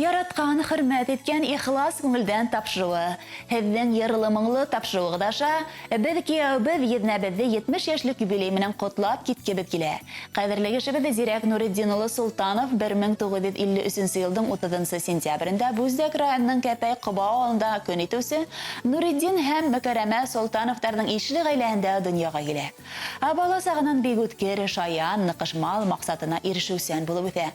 Яраткан, хөрмәт иткән ихлас күңелдән тапшыруы. Һеҙҙең йырлы-моңло тапшырыуығыҙ аша беҙ кияүебеҙ, еҙнәбеҙҙе 70 йәшлек юбилей менән ҡотлап киткебеҙ килә. Ҡәҙерле кешебеҙ Зирәк Нуретдин улы Солтанов 1953 йылдың 30 сентябрендә Бүздәк районының Кәпәй Ҡоба ауылында көн итеүсе Нуретдин һәм Мөкәрәмә Солтановтарҙың ишле ғаиләһендә донъяға килә. Ә бала сағынан бик үткер, шаян, ныҡышмал, маҡсатына ирешеүсән булып үҫә.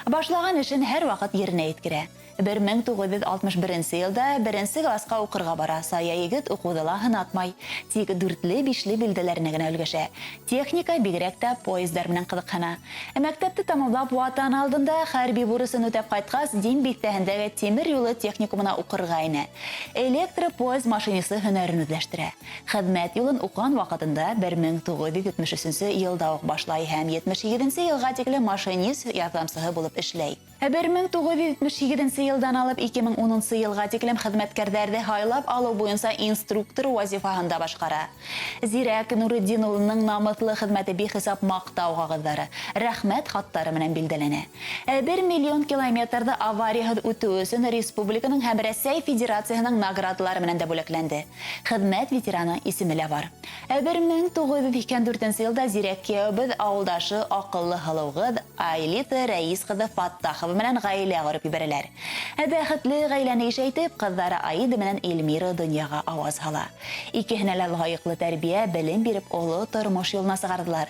Башлаган эшен һәрваҡыт еренә еткерә. 1961 елда беренсе класска уҡырға бара. Сая егет уҡыуҙы ла һынатмай. Тик дүртле-бишле билдәләренә генә өлгәшә. Техника бигерәк тә поездар менән ҡыҙыҡһына. Мәктәпте тамамлап Ватан алдында хәрби бурысын үтәп ҡайтҡас, Дим биҫтәһендәге тимер юлы техникумына уҡырға инә. Электропоезд машинисты һөнәрен үҙләштерә. Хеҙмәт юлын уҡыған ваҡытында 1973 йылда уҡ башлай һәм 78 йылға тиклем машинист ярҙамсыһы булып эшләй. 1978 йылдан алып 2010 йылға тиклем хеҙмәткәрҙәрҙе һайлап алыу буйынса инструктор вазифаһын да башҡара. Зирәк Нуретдин улының намыҫлы хеҙмәте бихисап маҡтау ҡағыҙҙары, рәхмәт хаттары менән билдәләнә. 1 миллион километрҙы аварияһыҙ үтеү өсөн республиканың һәм Рәсәй Федерацияһының наградалары менән дә бүләкләнде. Хеҙмәт ветераны исеме лә бар. 1984 йылда Зирәк кияүебеҙ ауылдашы аҡыллы һылыуғыҙ Аэлита Рәис ҡыҙы Фаттахова менән ғаилә ҡороп ебәрәләр. Бәхетле ғаиләне ишәйтеп, ҡыҙҙары Аида менән Эльмира донъяға ауаз һала. Икеһенә лә лайыҡлы тәрбиә, белем биреп, оло тормош юлына сығарҙылар.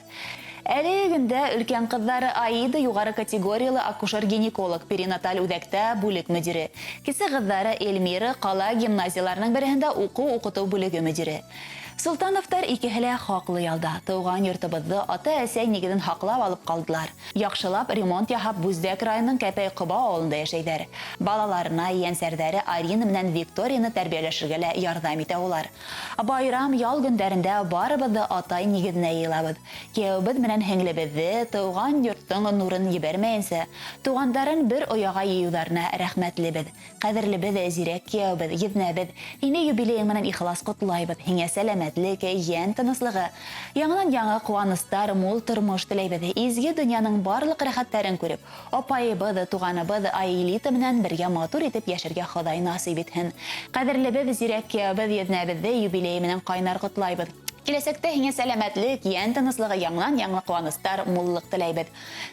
Әлеге көндә өлкән ҡыҙҙары Аида юғары категориялы акушер-гинеколог, перинаталь үҙәктә бүлек мөдире. Кесе ҡыҙҙары Эльмира ҡала гимназияларының береһендә уҡыу-уҡытыу бүлеге мөдире. Солтановтар икеһе лә хаҡлы ялда. Тыуған йортобоҙҙо, ата-әсәй нигеҙен һаҡлап алып ҡалдылар. Яҡшылап ремонт яһап, Бүздәк районының Кәпәй Ҡоба ауылында йәшәйҙәр. Балаларына ейәнсәрҙәре Арина менән Викторияны тәрбиәләшергә лә ярҙам итә улар. Байрам, ял көндәрендә барыбыҙ ҙа атай нигеҙенә йыйылабыҙ. Кейәүебеҙ менән һеңлебеҙҙе тыуған йорттоң нурын ебәрмәйенсә, туғандарын бер ояға йыйыуҙарына рәхмәтлебеҙ. Ҡәҙерлебеҙ, зирәк кейәүебеҙ, еҙнәбеҙ, һине юбилейың менән ихлас ҡотлайбыҙ. Һиңә сәләмәтлек, йән тыныслығы, яңынан-яңы ҡыуаныстар, мул тормош теләйбеҙ. Изге донъяның барлыҡ рәхәттәрен күреп, апайыбыҙ, туғаныбыҙ Аэлита менән бергә матур итеп йәшәргә Хоҙай насыйп итһен. Ҡәҙерлебеҙ, зирәк кейәүебеҙ, еҙнәбеҙҙе юбилейы менән ҡайнар ҡотлайбыҙ. Киләсәктә һиңә сәләмәтлек, йән тыныслығы, яңынан-яңы ҡыуаныстар, муллыҡ теләйбеҙ.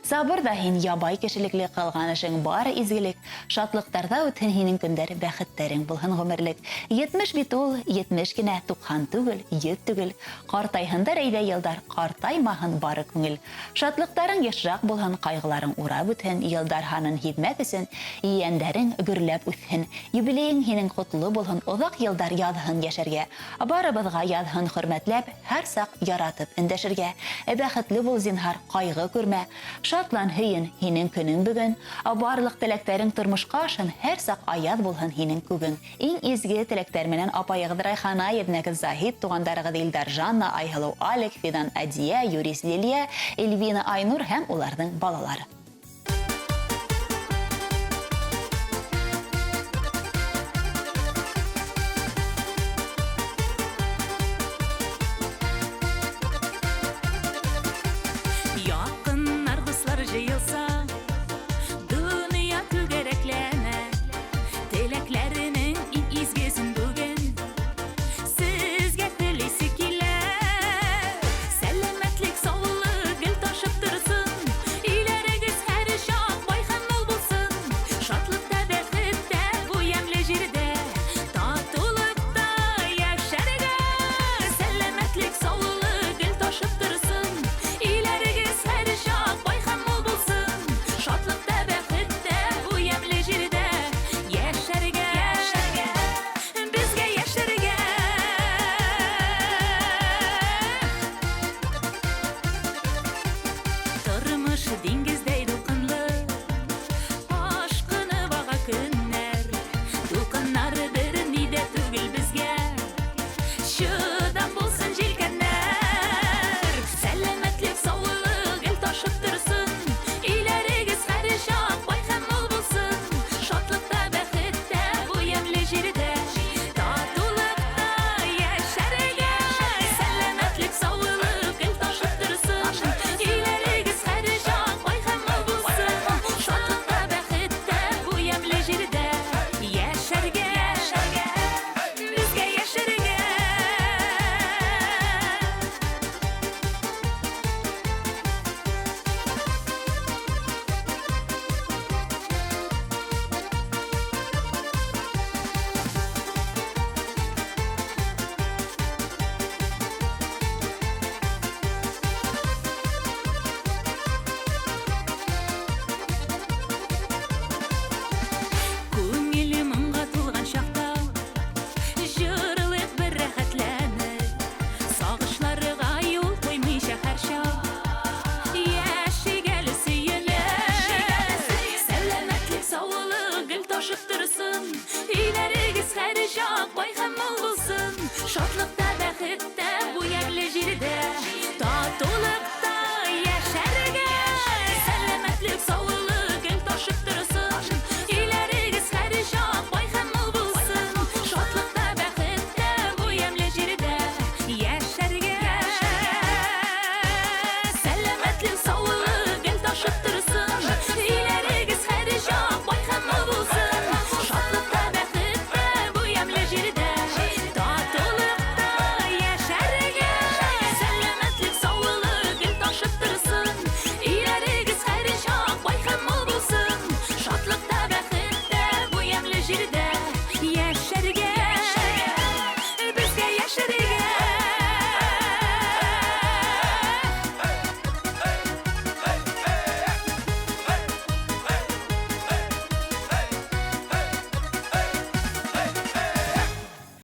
Сабыр ҙа һин, ябай кешелекле, ҡылған эшең бары изгелек. Шатлыҡтарҙа үтһен һинең көндәр, бәхеттәрең булһын ғүмерлек. 70 бит ул, 70 кенә, 90 түгел, 100 түгел. Ҡартайһындар әйҙә йылдар, ҡартаймаһын бары күңел. Шатлыҡтарың йышыраҡ булһын, ҡайғыларың урап үтһен, йылдар һанын һиҙмәҫ өсөн ейәндәрең гөрләп үҫһен. Юбилейың һинең ҡотло булһын, оҙаҡ йылдар яҙһын йәшәргә. Барыбыҙға яҙһын хөрмәтләп, һәр саҡ яратып өндәшергә. Бәхетле бул, зинһар, ҡайғы күрмә. Шатлан, һөйөн, һинең көнөң бөгөн. Барлыҡ теләктәрең тормошҡа ашһын, һәр саҡ аяҙ булһын һинең күгең. Иң изге теләктәр менән апайығыҙ Райхана, еҙнәгеҙ Заһид, туғандарығыҙ Илдар, Жанна, Айһылыу, Алик, Фидан, Әдиә, Юрис, Лилиә, Эльвина, Айнур һәм уларҙың балалары. Якыннар, дуслар җыелса, дөнья түгәрәкләнә. Теләкләренең иң изгесен бүген сезгә телисе килә. Сәламәтлек, саулык гел ташып торсын. Өйләрегез ташып торсын. Өйләрегез һәрчак бай һәм мул булсын. Шатлыкта, бәхеттә бу ямьле җирдә татулыкта яшәргә. Сәламәтлек, саулык гел ташып торсын. Өйләрегез һәрчак бай һәм мул булсын. Шатлыкта, бәхеттә бу ямьле җирдә яшәргә. Сәламәтлек, саулык гел ташып торсын.